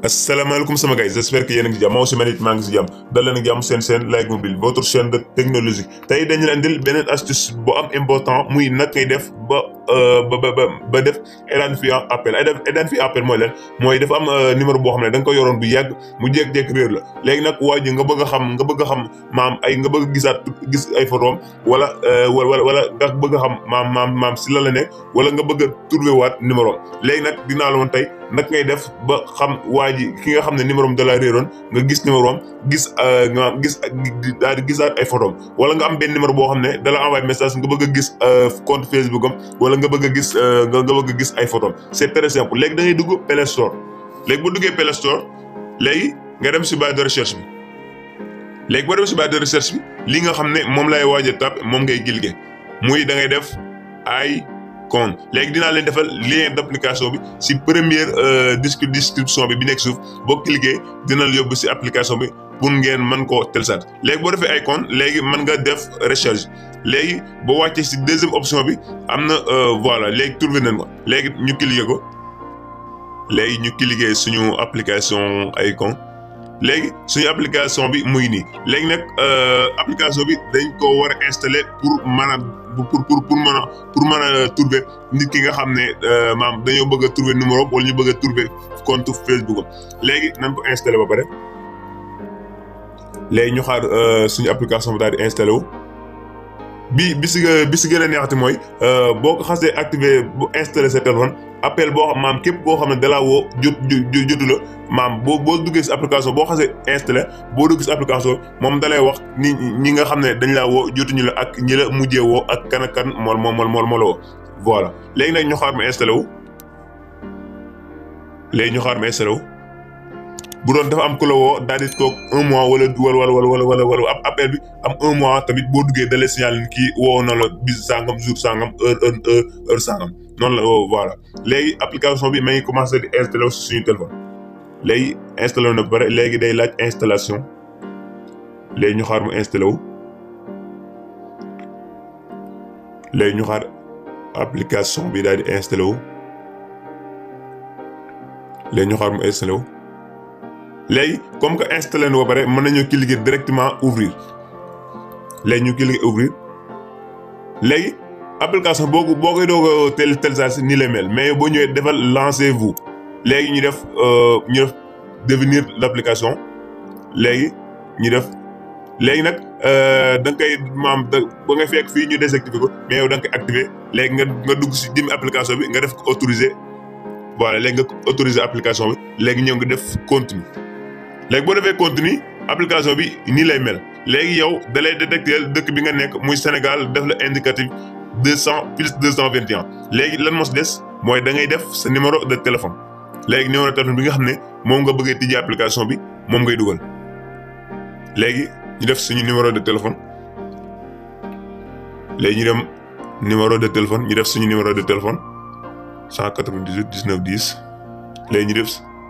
asalaamaaleykum sama gars j'espère que yéen a ngi si jàmm maa aussi man it maa ngi si jàmm dal leen ak jàmm seen chaîne Like Mobile votre chaîne de technologie tey dañu leen indil beneen astuce bu am important muy nag ngay def ba def identifiant appel identifiant appel mooy leen mooy dafa am numéro boo xam ne da nga ko yoroon bu yàgg mu jékki-jékki réer la léegi nag waa ji nga bëgg a xam maam ay nga bëgg a gis ay photos wala nga bëgg a xam maam si la nekk wala nga bëgg a trouver waat numéro léegi nag dinaa la woon tey nag ngay def ba xam waa ji ki nga xam ne numéro am da la réeroon nga gis numéro am daal di gisaat ay photos wala nga am benn numéro boo xam ne da la envoyé message nga bëgg a gis compte Facebook am wala nga bëgg a gis ay photos c'est très simple léegi da ngay dugg Play Store léegi bu duggee Play Store léegi nga dem si barre de recherche bi léegi boo dem si barre de recherche bi li nga xam ne moom lay waaj a tap moom ngay gilge muy da ngay def Icon léegi dinaa leen defal lien d'application bi si première description bi nekk suuf boo cliquer dina la yóbbu si application bi pour ngeen mën koo télécharger léegi boo defee Icon léegi mën nga def recherche léegi boo wàccee si deuxième option bi am na voilà léegi trouvé nañ ko léegi ñu cliquer ko léegi ñu cliquer suñu application Icon léegi suñu application bi muy nii léegi nag application bi dañ ko war a installer pour mën a trouver nit ki nga xam ne maam dañoo bëgg a trouver numéro wala ñu bëgg a trouver compte Facebook léegi nañ ko installer ba pare léegi ñu xaar suñu application bi daal di installer wu bi si gën a neexati mooy boo ko xasee activer bu installer sa téléphone appel boo xam maam képp koo xam ne dalaa woo jotu la maam boo duggee si application boo xasee installé boo duggee si application moom dalay wax ñi nga xam ne dañ laa woo jotuñu la ak ñi la mujjee woo ak kan ak kan moo la woo voilà léegi nag ñu xaar mu installé wu bu doon dafa am ku la woo daal di toog un mois wala appel bi am un mois tamit boo duggee dalee signal kii woo na la bis sangam jour sangam heure sangam noonu la voilà léegi application bi ma ngi commencé di installé wu si suñu téléphone léegi installé wu na ba pare léegi day laaj installation léegi ñu xaar mu installé wu léegi ñu xaar application bi daal di installé wu léegi ñu xaar mu installé wu léegi comme que installé na ba pare mën nañoo cliquer directement ouvrir léegi ñu cliquer ouvrir léegi application boo koy doog a télécharger nii lay mel mais boo ñëwee defal lancez-vous léegi ñu def devenir l'application léegi nag da nga koy ba nga fekk fii ñu désactiver ko mais yow da nga koy activer léegi nga dugg si jëmmi application bi nga def ko autoriser voilà léegi nga autoriser application bi léegi ñëw nga def continue léegi boo defee continue application bi nii lay mel léegi yow da lay détecter dëkk bi nga nekk muy Sénégal def la indicatif 200+221 léegi lan moo si des mooy da ngay def sa numéro de téléphone léegi numéro de téléphone bi nga xam ne moom nga bëggee tijji application bi moom ngay dugal léegi ñu def suñu numéro de téléphone léegi ñu dem numéro de téléphone ñu def suñu numéro de téléphone 198 19 10 léegi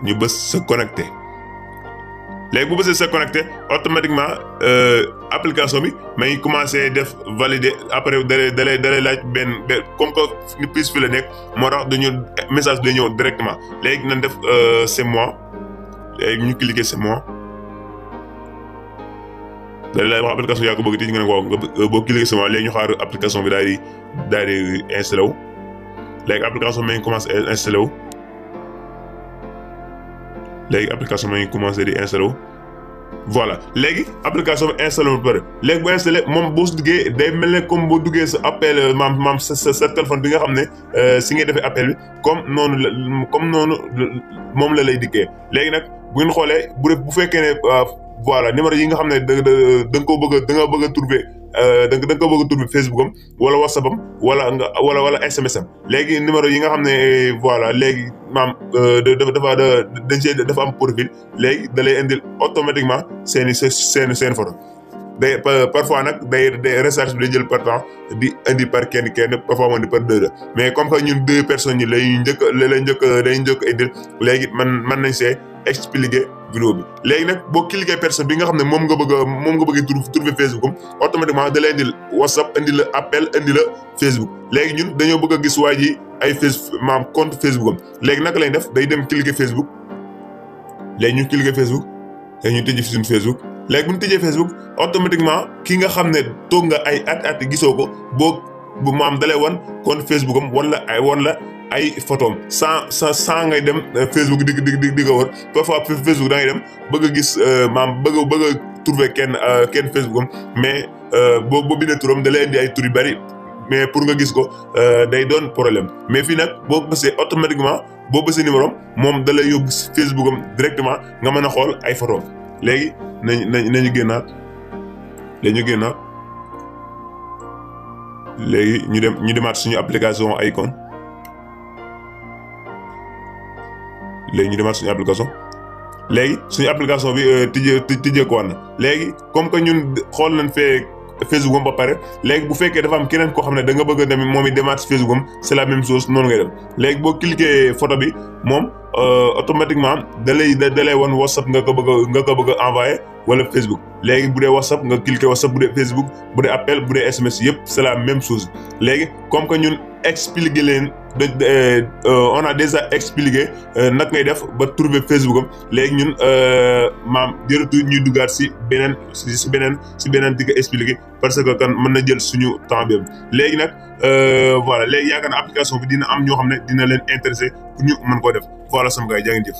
ñu bës se connecter léegi bu bësee se connecter automatiquement application bi may commencé def valider après dalay laaj benn comme que ni prise fi la nekk moo tax message bi ñëw directement léegi nañ def c'est moi léegi ñu cliquer c'est moi dalay laaj wax application yaa ko bëgg ti nga ne waaw boo cliquer c'est moi léegi ñu xaar application bi daal di installé wu léegi application bi may commencé installé wu léegi application bi ngi commencé di installé wu voilà léegi application bi installé wu ba pare léegi boo installé moom boo si duggee day mel ne comme boo duggee sa appel maam sa téléphone bi nga xam ne si ngay defee appel bi comme noonu moom la lay dikkee léegi nag bu ngeen xoolee bu fekkee ne voilà numéro yi nga xam ne da nga ko bëgg a trouver da nga ko bëgg a trouver Facebook am wala WhatsApp am wala SMS am léegi numéro yi nga xam ne voilà léegi maam dafa am profil léegi da lay indil automatiquement seen photo day parfois nag day recherche bi day jël par temps di indi par kenn parfois mu indi par deux mais comme que ñun deux personnes yi lay njëkk indil léegi mën nañ see expliquer vidéo bi léegi nag boo cliquer personne bi nga xam ne moom nga bëgg trouver Facebook automatiquement da lay indil WhatsApp indi la appel indi la Facebook léegi ñun dañoo bëgg a gis waa ji ay compte Facebook am léegi naka lay def day dem cliquer Facebook léegi ñu cliquer Facebook léegi ñu tëj fi suñu Facebook léegi bu ñu tëjee Facebook automatiquement ki nga xam ne toog nga ay at gisoo ko bu maam dalay wan kon Facebook am wala ay photos sans ngay dem Facebook di ko wër parfois Facebook da ngay dem bëgg a gis bëgg a trouver kenn Facebook am mais boo bindee turam da lay indi ay tur yu bari mais pour nga gis ko day doon problème mais fii nag boo ko gisee automatiquement boo bësee numéro am moom da lay yóbbu Facebook am directement nga mën a xool ay photos léegi nañu génnaat léegi ñu demaat suñu application Akon léegi ñu demaat suñu application bi tijjee ko woon na léegi comme que ñun xool nañ fee Facebook am ba pare léegi bu fekkee dafa am keneen koo xam ne da nga bëgg a dem moom it demaat Facebook am c'est la même chose noonu ngay dem léegi boo cliquer photo bi moom automatiquement da lay wan WhatsApp nga ko bëgg a envoyer wala Facebook léegi bu dee WhatsApp nga cliquer WhatsApp bu dee Facebook bu dee appel bu dee SMS yëpp c'est la même chose léegi comme que ñun expliquer leen on a déjà expliqué nag ngay def ba trouver Facebook am léegi ñun jërëtu ñuy duggaat si beneen di ko expliquer parce que kan mën na jël suñu temps bi léegi nag voilà léegi yaakaar na application bi dina am ñoo xam ne dina leen intéressé pour ñu mën koo def voilà sama gars yi jaa ngeen jëf